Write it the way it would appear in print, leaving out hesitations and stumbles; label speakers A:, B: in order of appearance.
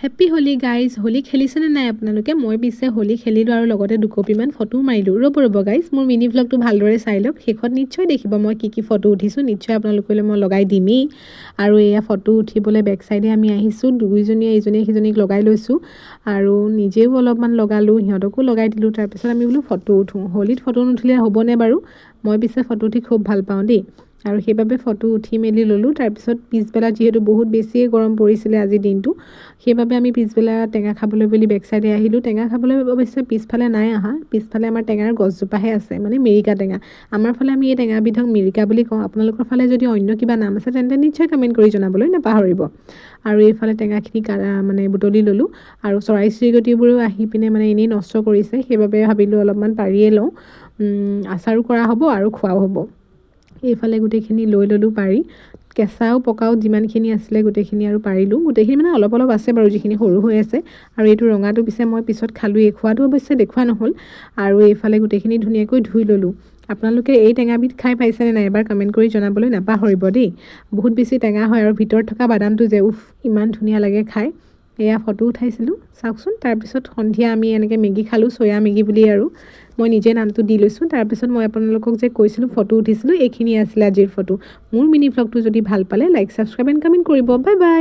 A: Happy Holi guys! Holi খেলিছেনে নাই আপোনালোকে? মই পিছে হোলী খেলিলোঁ আৰু লগতে দুকপিমান ফটোও মাৰিলোঁ। ৰ'ব ৰ'ব গাইজ, মোৰ মিনি ভ্লগটো ভালদৰে চাই লওক। শেষত নিশ্চয় দেখিব মই কি কি ফটো উঠিছোঁ। নিশ্চয় আপোনালোকলৈ মই লগাই দিমেই। আৰু এয়া ফটো উঠিবলৈ বেক চাইডে আমি আহিছোঁ। দুইজনীয়ে ইজনীয়ে সিজনীক লগাই লৈছোঁ আৰু নিজেও অলপমান লগালোঁ, সিহঁতকো লগাই দিলোঁ। তাৰপিছত আমি বোলো ফটো উঠোঁ। হোলীত ফটো নুঠিলে হ'বনে বাৰু? মই পিছে ফটো উঠি খুব ভাল পাওঁ দেই আৰু সেইবাবে ফটো উঠি মেলি ল'লোঁ। তাৰপিছত পিছবেলা যিহেতু বহুত বেছিয়ে গৰম পৰিছিলে আজিৰ দিনটো, সেইবাবে আমি পিছবেলা টেঙা খাবলৈ বুলি বেক চাইডে আহিলোঁ। টেঙা খাবলৈ অৱশ্যে পিছফালে নাই অহা। পিছফালে আমাৰ টেঙাৰ গছজোপাহে আছে, মানে মিৰিকা টেঙা। আমাৰ ফালে আমি এই টেঙাবিধক মিৰিকা বুলি কওঁ। আপোনালোকৰ ফালে যদি অন্য কিবা নাম আছে, তেন্তে নিশ্চয় কমেণ্ট কৰি জনাবলৈ নাপাহৰিব। আৰু এইফালে টেঙাখিনি মানে বুটলি ল'লোঁ আৰু চৰাই চিৰিকটিবোৰেও আহি পিনে মানে এনেই নষ্ট কৰিছে। সেইবাবে ভাবিলোঁ অলপমান পাৰিয়ে লওঁ, আচাৰো কৰা হ'ব আৰু খোৱাও হ'ব। এইফালে গোটেইখিনি লৈ ল'লোঁ পাৰি। কেঁচাও পকাও যিমানখিনি আছিলে গোটেইখিনি আৰু পাৰিলোঁ। গোটেইখিনি মানে অলপ অলপ আছে বাৰু, যিখিনি সৰু হৈ আছে। আৰু এইটো ৰঙাটো পিছে মই পিছত খালোঁৱেই, খোৱাটো অৱশ্যে দেখুওৱা নহ'ল। আৰু এইফালে গোটেইখিনি ধুনীয়াকৈ ধুই ল'লোঁ। আপোনালোকে এই টেঙাবিধ খাই পাইছেনে নাই, এবাৰ কমেণ্ট কৰি জনাবলৈ নাপাহৰিব দেই। বহুত বেছি টেঙা হয় আৰু ভিতৰত থকা বাদামটো যে, উফ, ইমান ধুনীয়া লাগে খাই। এয়া ফটো উঠাইছিলোঁ, চাওকচোন। তাৰপিছত সন্ধিয়া আমি এনেকৈ মেগী খালোঁ, চয়া মেগী বুলি আৰু মই নিজে নামটো দি লৈছোঁ। তাৰপিছত মই আপোনালোকক যে কৈছিলোঁ ফটো উঠিছিলোঁ, এইখিনি আছিলে আজিৰ ফটো। মোৰ মিনি ভ্লগটো যদি ভাল পালে লাইক, ছাবস্ক্ৰাইব এণ্ড কমেণ্ট কৰিব। Bye bye.